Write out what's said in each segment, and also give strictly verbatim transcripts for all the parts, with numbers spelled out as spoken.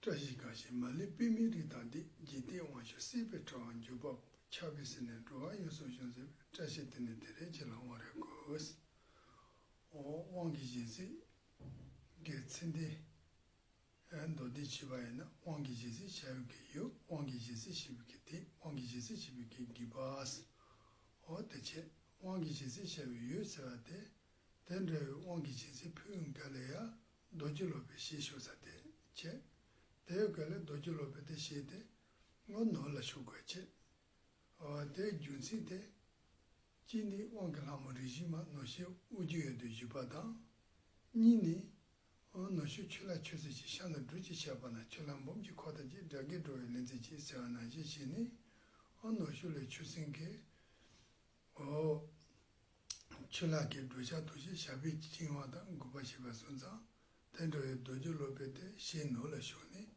བཀྲ་ཤིས་དགའ་ཞིང་མ་ལུས་པདྨའི་རིགས་དང་འདི། འཇིག་རྟེན་དབང་ཕྱུག་སྲིད་པའི་དྲ་བ་འཇུག་པ་པོ། ཆགས་པའི་སེམས་ནི་འགྲོ་བ་ཡོངས་སུ་སྦྱོང་མཛད་པའི། བཀྲ་ཤིས་དེ་ནི་དེ་རིང་ཁྱེད་ལ་དབང་རེ་དགོས། འོ་དབང་གི་སྦྱིན་སྲེག་གི་ཚིག་འདི་མདོར་བསྡུས་བྱས་པ་ཡིན་ན། དབང་གི་སྦྱིན་སྲེག་བྱ་བའི་གི་ཡུལ། དབང་གི་སྦྱིན་སྲེག་བྱེད་པའི་གི་དུས། དབང་གི་སྦྱིན་སྲེག་བྱེད་པའི་གི་དགེ་བ། འོ་དེ་བྱས། དབང་གི་སྦྱིན་སྲེག་བྱ་བའི་ཡུལ་ཟེར་བ་དེ། དེ་འདྲ་བའི་དབང་གི་སྦྱིན་སྲེག་ཕུལ་མཁན་ལ་ཡང་རྡོ་རྗེ་སློབ་དཔོན་ཞེས་ཞུ་ས་དེ་བྱས། དེའི་སྐབས་ལ་རྡོ་རྗེ་སློབ་དཔོན་དེ་ཞེས་ཏེ་སྔོན་ནོར་ལ་ཞུགས་དགོས་བྱས། འོ་དེའི་རྒྱུ་མཚན་དེ། གཅིག་ནི་དབང་གི་ལྷ་མོ་རིག་བྱེད་མ་ནོར་ཕྱུགས་དབུ་རྒྱན་ཡོད་དུ་བཞུགས་པ་དང་། གཉིས་ནི། འོ་ནོར་ཕྱུགས་ཆུ་ལྷ་ཆུ་སྲིན་གྱི་ཤ་ན་སྦྲུལ་གྱི་ཁྱད་པར་ན། ཆུ་ལྷ་འབུམ་གྱི་འཁོར་དང་བཅས། དགྲ་བགེགས་འགྲོ་བའི་ལས་མཛད་ཅིང་། ཟེར་བ་ནང་བཞིན་བྱས་ནས། འོ་ནོར་ཕྱུགས་ལས་ཆུ་སྲིན་གྱི། འོ། ཆུ་ལྷ་གི་སྦྲུལ་ཆགས་དུག་ཤན་ཞགས་པས་བཅིང་བ་དང་འགུགས་པ་བྱེད་པ་སོང་ཙང་། དེ་འདྲ་བའི་རྡོ་རྗེ་སློབ་དཔོན་དེ་ཞེས་ནོར་ལ་ཞུགས་ནས།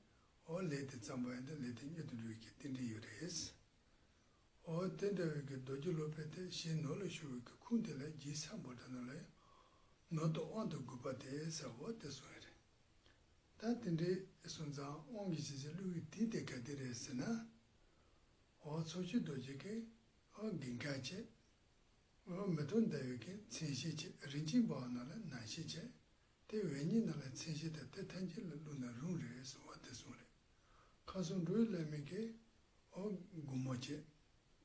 འོ་ལས་དེ་བརྩམས་པ་ཡིན་ན་ལས་དེ་མྱུར་དུ་འགྲུབ་ཀྱི་རྟེན་འབྲེལ་ཡོད་རེད། འོ་དེ་འདྲ་བའི་གི་རྡོ་རྗེ་སློབ་དཔོན་དེ་ཞེས་ནོར་ལ་ཞུགས་པའི་གི་ཁུངས་དེ་ལ་རྗེ་སམ་བྷོ་ཊ་ནང་ལ་ནོར་དང་དབང་དུ་འགུགས་པ་དེ་ཟེར། འོ་དེ་གསུངས་ཡོད་རེད། ད་དེ་འདྲའི་སོང་ཙང་དབང་གི་སྦྱིན་སྲེག་བླུགས་པའི་དུས་དེ་ག་དུས་རེད་ཟེར་ན། འོ་ཚོགས་ཆེན་རྡོ་རྗེ་གི་འོ་དགུན་ཁ་བྱས། འོ་མེ་ཏོག་ཟླ་བའི་གི་མཚན་བཞེས་བྱས། རིན་ཆེན་འབར་བ་ནང་ལ་ནམ་ཕྱེད་བྱས། དེ་འོད་བརྙན་ནང་ལ་མཚན་བཞེས་དང་དེ་ཐམས་ཅད་ལ་བླུགས་ན་རུང་རེད་གསུང་བ་དེ་གསུངས་རེད། ཁམས་གསུམ་འགྲོ་བའི་ལྷ་མོ་གི་འོ་མགུར་མ་བྱས།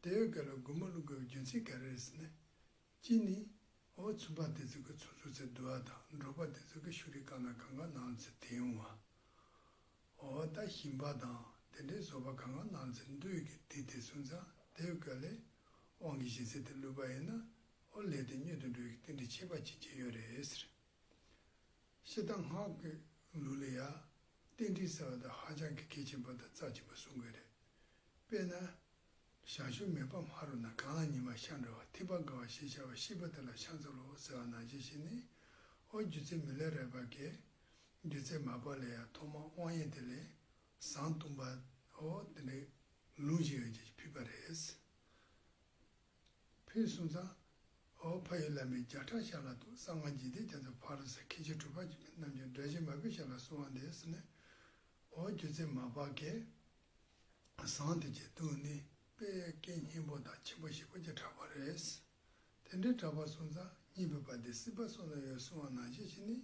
དེའི་སྐབས་ལ་མགུར་མ་བླུག་དགོས་པའི་རྒྱུ་མཚན་ག་རེ་རེད་ཟེར་ན། གཅིག་ནི། འོ་ཚོང་པ་དེ་ཚོ་གི་ཚོང་ཚོང་ཚེ་བསྡུ་བ་དང་། འབྲོག་པ་དེ་ཚོ་གི་ཤུ་རི་གང་ན་གང་ག་ནང་ཚེ་དེ་ཡོང་བ། འོ་ད་ཞིང་པ་དང་དེ་འདྲའི་བཟོ་པ་གང་ག་ནང་ཚེ་འདུས་ཀྱི་དེ་དེ་སོང་ཙང་དེའི་སྐབས་ལ་དབང་གི་སྦྱིན་སྲེག་དེ་བླུགས་པ་ཡིན་ན། འོ་ལས་དེ་མྱུར་དུ་འགྲུབ་ཀྱི་རྟེན་འབྲེལ་ཁྱད་པར་ཅན་ཅིག་ཡོད་རེད་ཟེར། སྤྱིར་བཏང་སྔགས་ཀྱི་ལུགས་ལ་ཡང་རྟེན་འབྲེལ་ཟེར་བ་དེ་ཧ་ཅང་གི་གལ་ཆེན་པོ་དང་རྩ་ཆེན་པོ་གསུང་གི་རེད། དཔེར་ན། ཞང་ཞུང་མེ་ཕག་མ་རུ་ན། གང་ལ་ཉི་མ་ཤར་འགྲོ་བ། ཐོས་པ་དགའ་བ་ཞེས་བྱ་བ། ཤེས་པ་དེ་ལ་ཕྱག་འཚལ་ལོ། ཟེར་བ་ནང་བཞིན་བྱས་ནས། འོ་སྒྱུ་རྩལ་མི་ལ་རས་པ་གིས་སྒྱུ་རྩལ་མར་པ་ལ་ཡང་ཐོག་མར་དབང་ཡིག་དེ་ལས་ཟངས་བཏུང་པ། འོ་དེ་ནས་ལུང་བཞི་ཡོད་ཅེས་ཕུལ་བ་རེད། ཕུལ་སོང་ཙང་། འོ་ཕ་ཡི་བླ་མའི་བརྒྱ་ཕྲག་ཞལ་ལ་གཏུགས། གསང་སྔགས་འཇིག་རྟེན་རྒྱ་མཚོའི་ཕ་རོལ་ཟེར། ཁྱད་ཆོས་དྲུག་པ་འཇིག་པའི་རྣམ་འགྱུར། དགྲ་བཞི་མ་བུའི་ཞལ་ལ་གསོལ་བ་འདེབས་ཟེར་ནས། འོ་སྒྱུ་རྩལ་མར་པ་གིས་ཟངས་དེ་ཅིག་བཏུང་ནས་དཔེ་སྐད་སྙན་པོ་དང་ཆེན་པོ་ཞེ་པོ་ཅིག་གྲགས་པ་རེད། དེ་འདྲའི་གྲགས་པ་སོང་ཙང་སྙན་པའི་བ་དན་སྲིད་པ་སོགས་ན་ཡོད་གསུང་བ་ནང་བཞིན་བྱས་ནས།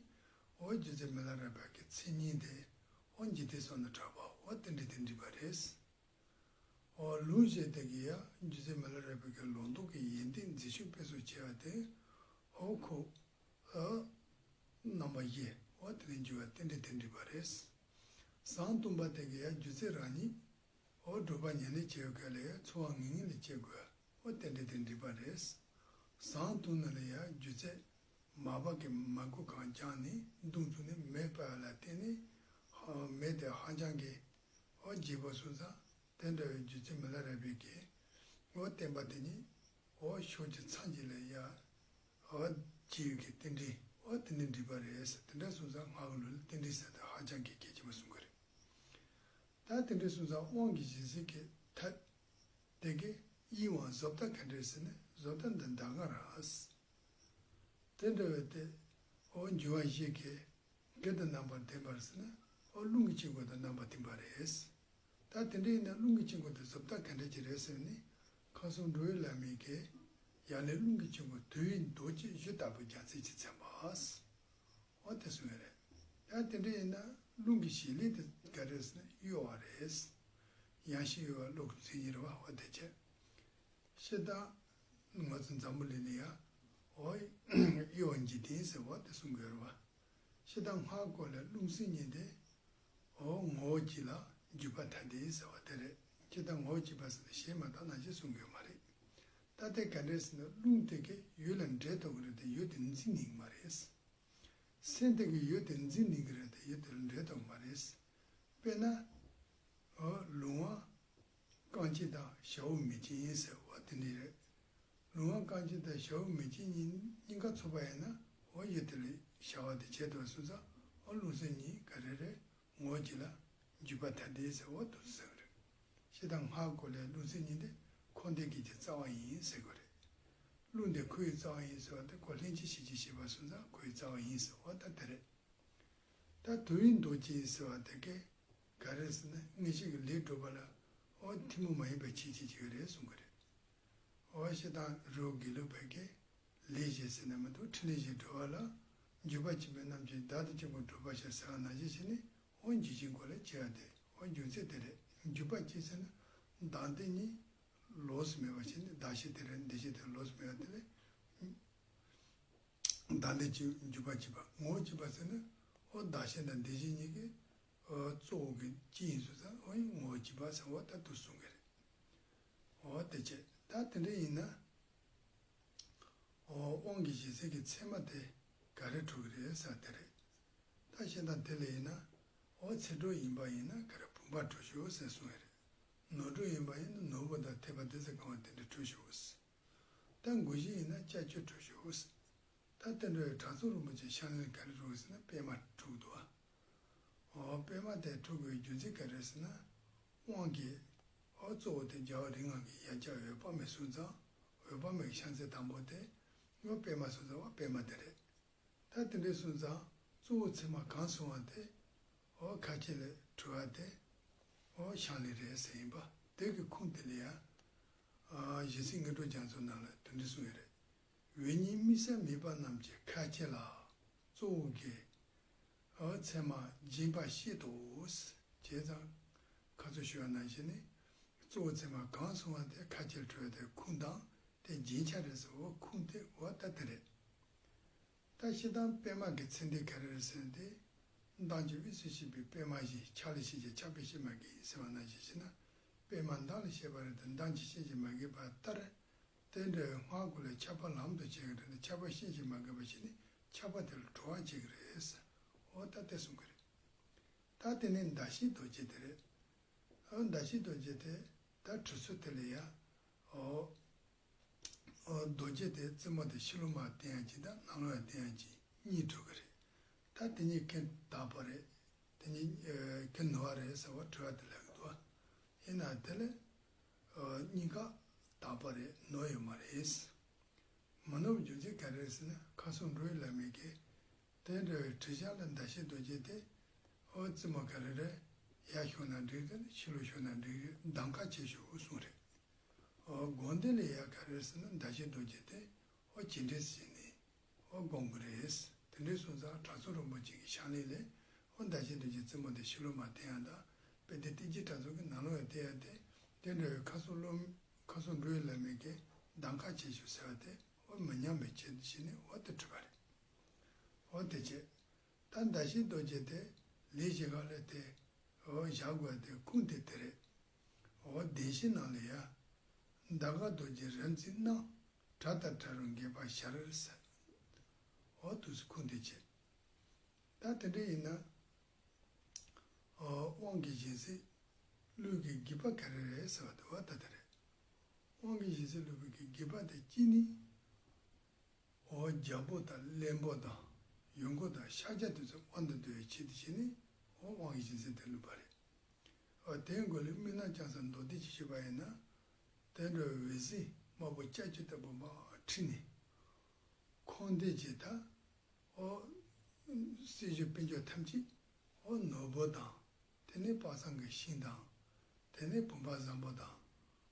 འོ་སྒྱུ་རྩལ་མི་ལ་རས་པ་གི་མཚན་སྙན་དེ་འོ་འཇིག་རྟེན་སོགས་ན་གྲགས་པ། འོ་དེ་འདྲའི་དེ་འགྲིག་པ་རེད། འོ་ལུང་བཞི་དེ་གི་ཡང་སྒྱུ་རྩལ་མི་ལ་རས་པ་གི་ལོ་ཏོག་གི་ཡོན་ཏན་མཛེས་ཆོས་དཔེ་སྲོལ་བྱས་པ་དེ། འོ་ཁོ། ཨ། རྣམ་པ་བཞི། འོ་དེ་ནས་འགྱུར་བ་རྟེན་འབྲེལ་དེ་འགྲིག་པ་རེད། ཟངས་བཏུང་པ་དེ་གི་ཡང་སྒྱུ་རྩལ་རང་ཉིད། འོ་སྒྲུབ་པ་ཉམས་ལེན་བྱེད་ཡོད་ག་ལས་འཚོ་བ་ངེས་ངེས་ལ་བྱེད་དགོས། འོ་དེ་འདྲ་དེ་འགྲིག་པ་རེད། ཟངས་བཏུང་ནི་ལ་ཡང་སྒྱུ་རྩལ་མར་པ་གི་མར་ཁུ་གང་བརྐྱངས་ནས་མདུང་བཙུགས་ནས་མེ་སྤར་བ་ལ་བརྟེན་ནས། ཧ་མེ་དེ་ཧ་ཅང་གི་འོ་རྒྱས་པ་སོང་ཙང་། དེ་འདྲ་བའི་སྒྱུ་རྩལ་མི་ལ་རས་པའི་གི་འོ་བསྟན་པ་དེ་ཉིད་འོ་ཕྱོགས་ཀྱི་མཚམས་ཀྱི་ལ་ཡང་འོ་བྱེད་ཡུལ་གྱི་རྟེན་འབྲེལ། འོ་དེ་ནི་འགྲིག་པ་རེད་ཟེར། དེ་འདྲ་སོང་ཙང་སྔགས་ཀྱི་ལུགས་ལ་རྟེན་འབྲེལ་ཟེར་དེ་ཧ་ཅང་གི་གལ་ཆེན་པོ་གསུང་གི་རེད། ད་དེ་འདྲ་སོང་ཙང་དབང་གི་སྦྱིན་སྲེག་གི་ཐབས་དེ་གི་དབྱེ་བ་བཟོ་ལྟ་ག་འདྲ་ཟེར་ན། བཟོ་ལྟ་འདི་ད་ག་རང་། དེ་འདྲ་བའི་དེ་འོ་འགྱུར་བ་བཞི་གི་གི་དང་རྣམ་པར་ལྡན་པར་ཟེར་ན། འོ་རླུང་གི་དཀྱིལ་འཁོར་དང་རྣམ་པར་ལྡན་པ་རེད། ད་དེ་འདྲ་ཡིན་ན་རླུང་གི་དཀྱིལ་འཁོར་དེ་བཟོ་ལྟ་ག་འདྲ་ཅིག་རེད་ཟེར་ན། ཁམས་གསུམ་འགྲོ་བའི་ལྷ་མོ་གིས་ཡར་ལས་རླུང་གི་དཀྱིལ་འཁོར་དུ་བའི་མདོག་ཅན་གཞུ་ལྟ་བུ་རྒྱ་མཚན་གྱིས་མཚན་པ། འོ་དེ་གསུངས་ཡོད་རེད། ཡང་དེ་འདྲ་ཡིན་ན་རླུང་གི་བྱེད་ལས་དེ་ག་རེ་ཟེར་ན་གཡོ་བ་རེད། ཡང་ཞིག་གཡོ་བ་བློ་ཀུན་མཚན་ཉིད་རེད་བ། འོ་དེ་བྱས། སྤྱིར་བཏང་ང་ཚོ་འཛམ་བུ་གླིང་ལ་ཡང་འོ་གཡོ་བ་འཇིག་རྟེན་ཟེར་བ་དེ་གསུང་གི་ཡོད་རེད་བ། སྤྱིར་བཏང་སྔགས་སྐོར་ལ་རླུང་སེམས་གཉིས་དེ་འོ་ངོ་བོ་གཅིག་ལ་འཇུག་པ་ཐ་དད་ཟེར་བ་དེ་རེད། སྤྱིར་བཏང་ངོ་བོ་གཅིག་པ་ཟེར་ན་གཞན་མ་དག་ནང་བཞིན་གསུང་གི་ཡོད་མ་རེད། ད་དེ་ག་འདྲས་ཟེར་ན་རླུང་དེ་གིས་ཡུལ་ལ་འབྲས་ཐོབ་ཀྱི་རེད་དེ་ཡུལ་དེ་འཛིན་ནུས་ཀྱི་མ་རེད། སེམས་དེ་གིས་ཡུལ་དེ་འཛིན་ནུས་ཀྱི་རེད་དེ་ཡུལ་དེ་ལ་འབྲས་ཐོབ་ཀྱི་མ་རེད། དཔེར་ན། འོ་ལུང་བ་རྐང་གཅིག་དང་ཞབས་འོག་མིག་ཅན་ཡིན་ཟེར་བ་དེ་འདྲ་རེད། ལུང་བ་རྐང་གཅིག་དང་ཞབས་འོག་མིག་ཅན་གཉིས་གཉིས་ཀ་ཚུགས་པ་ཡིན་ན་འོ་ཡུལ་དེ་ལ་བྱ་བ་དེ་བྱེད་ཐུབ་སོང་ཙང་འོ་རླུང་སེམས་གཉིས་ག་རེ་རེད། ངོ་བོ་གཅིག་ལ་འཇུག་པ་ཐ་དད་ཟེར་བ་དེ་ཚོ་ཟེར་བ་རེད། སྤྱིར་བཏང་སྔགས་སྐོར་ལས་རླུང་སེམས་གཉིས་དེ་འཁོར་འདས་ཀྱི་རྩ་བ་ཡིན་ཟེར་དགོས་རེད། རླུང་དེ་ཁོ་ཡི་རྩ་བ་ཡིན་ཟེར་བ་དེ་ཁོ་ལྷན་ཅིག་ཤེས་ཀྱི་ཤེས་པ་སོང་ཙང་ཁོ་ཡི་རྩ་བ་ཡིན་ཟེར་བ་ད་དེ་རེད། ད་དུ་བའི་མདོག་ཅན་ཟེར་བ་དེ་གས་ག་ ག་རེ་ཟེར་ན་ངེས་ཤེས་ཀྱི་ལས་སྒྲུབ་པ་ལ་འོ་ཐུན་མོང་མ་ཡིན་པའི་ཆོས་ཅན་ཅིག་རེད་གསུང་གི་རེད། འོ་ཞེ་སྡང་རི་བོ་དགེ་ལུགས་པའི་གི་ལས་བྱེད་ཟེར་ན་མི་འདུག་ཕྲིན་ལས་བཞིན་སྒྲུབ་པ་ལ་འཇུག་པ་གཅིག་པུ་རྣམས་ཀྱིས་བདག་དང་གཅིག་པུར་སྒྲུབ་པར་བྱ་ཟེར་བ་ནང་བཞིན་བྱས་ནས་འོ་འཇུག་ཅིང་འགོག་ལས་སྐྱེ་བ་སྟེ་འོ་འཇུག་ཚད་དེ་རེད། འཇུག་པ་གཅིག་ཟེར་ན་བདག་ལྟ་གཉིས་ལོགས་སུ་མེད་པ་བྱས་ནས་བདག་གཞན་དེ་རེད། འདི་གཞན་དེ་ལོགས་སུ་མེད་པ་དེ་ལས་བདག་ལྟ་གཅིག་འཇུག་པ་གཅིག་པ་ངོ་བོ་གཅིག་པ་ཟེར་ན་འོ་བདག་གཞན་དང་འདི་གཞན་གཉིས་ཀྱི་འོ་གཙོ་བོ་གི་གཅིག་ཡིན་སོང་ཙང་འོ་ངོ་བོ་གཅིག་པ་ཟེར་འོ་ད་དུ་གསུང་གི་རེད། འོ་དེ་བྱས་ད་དེ་འདྲ་ཡིན་ན། འོ་དབང་གི་གཞན་སེལ་གྱི་ཚད་མ་དེ་ག་རེ་གྲུབ་ཀྱི་རེད་ཟེར་དེ་རེད། ད་བཤད་སྟངས་དེ་ལ་ཡིན་ན་འོ་ཚེ་གྲོགས་ཡིན་པ་ཡིན་ན་ག་རེ་བུམ་པ་གྲུབ་ཤོག་ཟེར་གསུངས་ཡོད་རེད། ནོར་གྲུབ་ཡིན་པ་ཡིན་ན་ནོར་བུ་དང་ཐེག་པ་དེ་ཚེ་གང་བ་དེ་འདྲ་གྲུབ་ཤོག་ཟེར། ད་མགོ་བཞི་ཡིན་ན་ལྕགས་ཀྱུ་གྲུབ་ཤོག་ཟེར། ད་དེ་འདྲ་བའི་དྲང་སྲོང་རིན་པོ་ཆེ་ཕྱག་ལེན་ག་རེ་གྲུབ་ཟེར་ན་པད་མ་གྲུབ་འདུག་ཨ། འོ་པད་མ་དེ་གྲུབ་དགོས་རྒྱུ་མཚན་ག་རེ་ཟེར་ན། དབང་གི་འོ་གཙོ་བོ་དེ་རྒྱལ་བ་རིགས་ལྔ་གི་ཡ་གྱལ་འོད་དཔག་མེད་གསུངས་ཙང་འོད་དཔག་མེད་ཀྱི་ཕྱག་མཚན་དང་པོ་དེ་འོ་པད་མ་གསུངས་ཙང་འོ་པད་མ་དེ་རེད། ད་དེ་འདྲ་གསུངས་ཙང་གཙོ་བོ་ཚད་མ་གང་གསུངས་པ་དེ་འོ་ཁ་ཆེ་ལས་གྲུབ་པ་དེ་འོ་ཕྱག་ལེན་རེད་ཟེར་ཡིན་པ་དེ་གི་ཁུངས་དེ་ལ་ཡ། ཨ་ཞེ་སའི་དངོས་གྲུབ་རྒྱ་མཚོ་ནང་ལ་དེ་འདྲ་གསུངས་ཡོད་རེད། འོད་གཉིས་དམིགས་བསལ་མེད་པ་རྣམས་ཀྱི་ཁ་ཆེ་ལ། གཙོ་བོ་གི་ཨ་ཚད་མ་སྦྱིན་པ་བཤད་དོ། བྱས་ཙང་ཁ་ཚོ་ཞུ་བ་ནང་བཞིན་ནི་གཙོ་བོ་ཚད་མ་གང་གསུང་བ་དེ་ཁ་ཆེར་གྲུབ་པ་དེ་ཁུངས་དང་དེ་རྒྱན་ཆ་རེད་ཟེར་བ་ཁུངས་དེ་འོ་ད་དེ་རེད། ད་སྤྱིར་བཏང་པད་མ་གི་ཚད་འདི་ག་རེ་རེད་ཟེར་ན་དེ། མདངས་ཀྱི་དབུས་སུ་བཤད་པའི་པད་མ་བཞིན་ཕྱག་ལས་ཤེས་བྱ་ཕྱག་དཔེ་བཤད་མ་གི་ཡིན་ཟེར་བ་ནང་བཞིན་བྱས་ན། པད་མ་མདངས་ལ་བཤད་པ་རེད་དེ་མདངས་ཀྱི་ཤེས་བྱ་མ་གི་པ་ལྟར། དེ་འདྲ་བའི་སྔགས་ཀུན་ལས་ཁྱབ་པ་ལམ་དུ་བྱེད་ཀྱི་རེད་དེ་ཁྱབ་པ་ཤེས་བྱ་མ་གི་པ་བྱས་ནས་ཁྱབ་པ་དེ་ལ་གྲོལ་བ་བྱེད་ཀྱི་རེད་ཟེར། འོ་ད་དེ་གསུང་གི་རེད། ད་དེ་ནས་ཟླ་ཤེལ་རྡོ་རྗེ་དེ་རེད། འོ་ཟླ་ཤེལ་རྡོ་རྗེ་དེ་ད་གྲུབ་ཚུལ་དེ་ལ་ཡ། འོ། འོ་རྡོ་རྗེ་དེ་རྩེ་མོ་དེ་ཕྱི་ལོགས་མར་བསྟན་ཡ་གཅིག་དང་ནང་ལོགས་ཡར་བསྟན་ཡ་གཅིག་གཉིས་གྲུབ་ཀྱི་རེད། ད་དེ་གཉིས་ཀྱང་དག་པ་རེད། དེ་གཉིས་ཀྱང་ནོར་བ་རེད་ཟེར་བ་གྲུབ་པ་དེ་ལབ་ཀྱི་འདུག་ཡིན་ན་དེ་ལས་འོ་གཉིས་ཀ་དག་པ་རེད་ནོར་ཡོད་མ་རེད། མ་ནོར་བའི་རྒྱུ་མཚན་ག་རེ་རེད་ཟེར་ན་ཁ་སང་འགྲོ་བའི་བླ་མའི་གི་དེ་འདྲ་བའི་བྲིས་ཆ་ལ་ཟླ་ཤེལ་རྡོ་རྗེ་དེ་འོ་རྩེ་མོ་ག་རེ་རེད། ཡར་ཤོར་ན་འགྲིག་རེད་ཕྱི་ལོགས་ཤོར་ན་འགྲིག་རེད་གདམ་ཁ་བྱེད་ཤོག་གསུངས་རེད། འོ་དགོངས་དོན་ལ་ཡ་ག་རེ་ཟེར་ན་ཟླ་ཤེལ་རྡོ་རྗེ་དེ་འོ་ཇི་འདྲ་ཟེར་ནས་འོ་དགོངས་ཀྱི་རེད། དེ་འདྲ་སོང་ཙང་དྲང་སྲོང་རིན་པོ་ཆེ་གི་ཕྱག་ལེན་ལས་འོ་ཟླ་ཤེལ་རྡོ་རྗེ་རྩེ་མོ་དེ་ཕྱི་ལོགས་མར་བསྟན་ཡ་དང་དཔེ་དེ་ཏི་ཇི་དྲང་སྲོང་གི་ནང་ལོགས་ཡར་བསྟན་ཡ་དེ་དེ་འདྲ་བའི་ཁ་སང་སློབ་ཁ་སང་འགྲོ་བའི་བླ་མའི་གི་གདམ་ཁ་བྱེད་ཤོག་ཟེར་བ་དེ་འོ་མི་ཉམས་པའི་ཆེད་དུ་བྱས་ནས་འོ་དེ་གྲུབ་པ་རེད། འོ་དེ་བྱས། ད་ཟླ་ཤེལ་རྡོ་རྗེ་དེ་ལས་བཞི་ག་ལས་དེ་འོ་བཞག་དགོས་དེ་ཁུངས་དེ་དེ་རེད། འོ་བདེན་བཞི་ནང་ལ་ཡ། ཟླ་དཀར་རྡོ་རྗེ་རིག་འཛིན་རྣམས། གྲགས་དང་བྲལ་རུང་འགེངས་པར་ཤར་ཟེར། འོ་དུས་སུ་ཁུངས་དེ་བྱས། ད་དེ་འདྲ་ཡིན་ན། འོ་དབང་གི་སྦྱིན་སྲེག་ལུས་ཀྱི་དགེ་བ་ག་རེ་རེད་ཟེར་བ་དེ་འོ་ད་དེ་རེད། དབང་གི་སྦྱིན་སྲེག་ལུས་པོ་གི་དགེ་བ་དེ་གཅིག་ནི། འོ་རྒྱལ་པོ་དང་བློན་པོ་དང་ཡོན་གོ་དང་ཤཱཀྱ་དེ་ཚོ་དབང་དུ་འདུ་བའི་ཆེད་དུ་བྱས་ནས་འོ་དབང་གི་སྦྱིན་སྲེག་དེ་བླུགས་པ་རེད། འོ་དེའི་མགོ་ལ་དམུས་ནག་ལྕང་ས་མདོ་སྡེ་ཅིག་ཞུས་པ་ཡིན་ན། དེ་འདྲ་བའི་འོད་ཟེར་དམར་པོ་ལྕགས་ཀྱུ་ལྟ་བུ་མར་འཁྲིགས་ནས། ཁོང་དེ་རྗེས་ད། འོ། སྲིད་ཞུ་དཔལ་འབྱོར་ཐམས་ཅད། འོ་ནོར་བུ་དང་། དེ་ནས་དཔག་བསམ་གྱི་ཤིང་དང་། དེ་ནས་བུམ་པ་བཟང་པོ་དང་།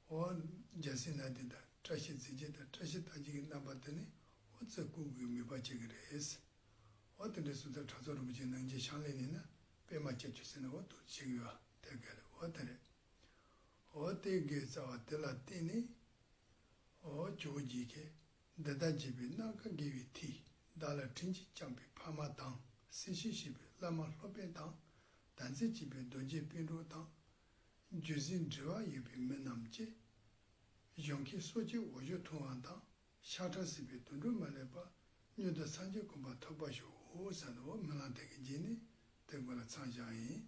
འོ། རྒྱལ་སྲིད་སྣ་བདུན་དང་བཀྲ་ཤིས་རྫས་བརྒྱད་དང་བཀྲ་ཤིས་རྟགས་བརྒྱད་ཀྱི་རྣམ་པ་དེ་ནི་འོ་ཙི་བཀུག་དགོས་མོས་པ་བྱེད་ཀྱི་རེད། འོ་དེ་འདྲའི་སོ་སོའི་དྲང་སྲོང་རིན་པོ་ཆེ་ནང་བཞིན་ཕྱག་ལེན་ལེན་ན་པད་མ་ལྕགས་ཀྱུ་ཟེར་ན་འོ་དུ་བྱེད་ཀྱི་ཡོད་དེ་ག་རེད་འོ་དེ་རེད། འོ་དེ་དགེ་རྩ་བ་དེ་ལ་བརྟེན་ནས། འོ་ཇོ་བོ་རྗེ་གིས། འདི་ལྟར་བགྱིས་པའི་རྣམ་དཀར་དགེ་བའི་མཐུས། བདག་ལ་དྲིན་གྱིས་བསྐྱངས་པའི་ཕ་མ་དང་། སྲི་ཞུ་ཞུས་པའི་བླ་མ་སློབ་དཔོན་དང་། དམ་ཚིག་བགྱིས་པའི་རྡོ་རྗེ་སྤུན་གྲོགས་དང་། རྒྱུད་འཛིན་འབྲེལ་བ་ཡོད་པའི་མི་རྣམས་ཀྱིས། གཞོན་སྐྱེས་སྲོག་གཅོད་འོ་ཞོ་འཐུང་བ་དང་། ཤ་ཁྲག་བསྲེས་པའི་དུད་འགྲོ་མ་ལུས་པ། མྱུར་དུ་སངས་རྒྱས་གོ་འཕང་ཐོབ་པར་ཤོག་ཟེར་ནས་འོ་སྨོན་ལམ་དེ་གི་རྗེས་ནས་དེ་མགོ་ལ་ཚང་བཞག་ཡིན།